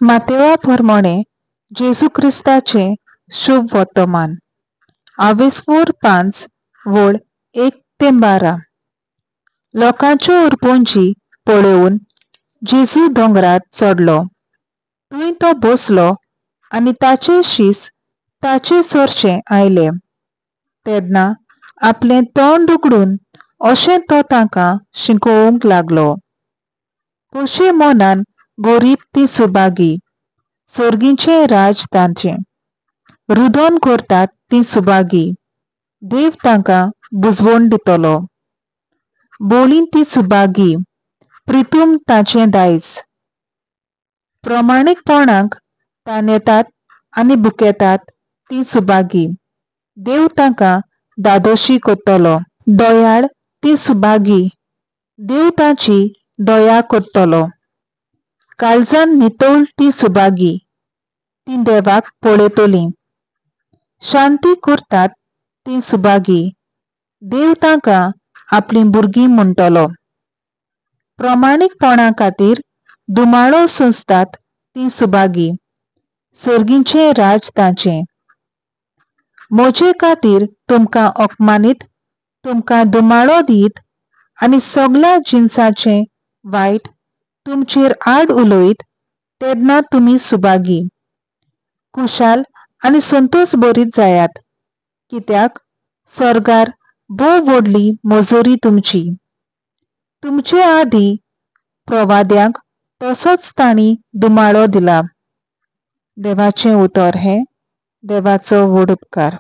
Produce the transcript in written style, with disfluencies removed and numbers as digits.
मातेवा प्रमाणें जेजू क्रिस्ताचें शुभ वर्तमान. आवेस्वोर 5 वळ 1 ते 12. लोकांच्यो उरपोंजी पळोवन जेजू दोंगरार चडलो. थंय तो बसलो आनी ताचे शीस ताचे सरशें आयले. तेन्ना आपलें तोंड उगडून अशें तो तांकां शिकोवंक लागलो. कशे मनान गरीब ती सुभागी, सर्गीचें राज तांचें. रुदन करतात ती सुभागी, देव तांकां बुजवण दितलो. बोळी ती सुभागी, प्रितूम ताचें दायज. प्रमाणीकपणाक तानेतात आनी भुकेतात ती सुभागी, देव तांकां दादोशी करतलो. दयाळ ती सुभागी, देव तांची दया करतलो. काळजान नितळ ती सुभागी, ती देवाक पळयतली. शांती करतात ती सुभागी, देव तांकां आपलीं भुरगीं म्हणटलो. प्रमाणीकपणा खातीर दुमाळो सोंसतात ती सुभागी, सर्गीचें राज तांचें. म्हजे खातीर तुमकां अपमानीत, तुमकां दुमाळो दीत आनी सगळ्या जिनसाचें वायट तुमचेर आड उलयत तेन्ना तुमी सुभागी. खुशाल आनी संतोश बरीत जायात, कित्याक सर्गार भोव व्हडली मजुरी तुमची. तुमचे आदीं प्रवाद्यांक तसोच तांणी दुमाळो दिला. देवाचें उतर हें देवाचो व्हड उपकार.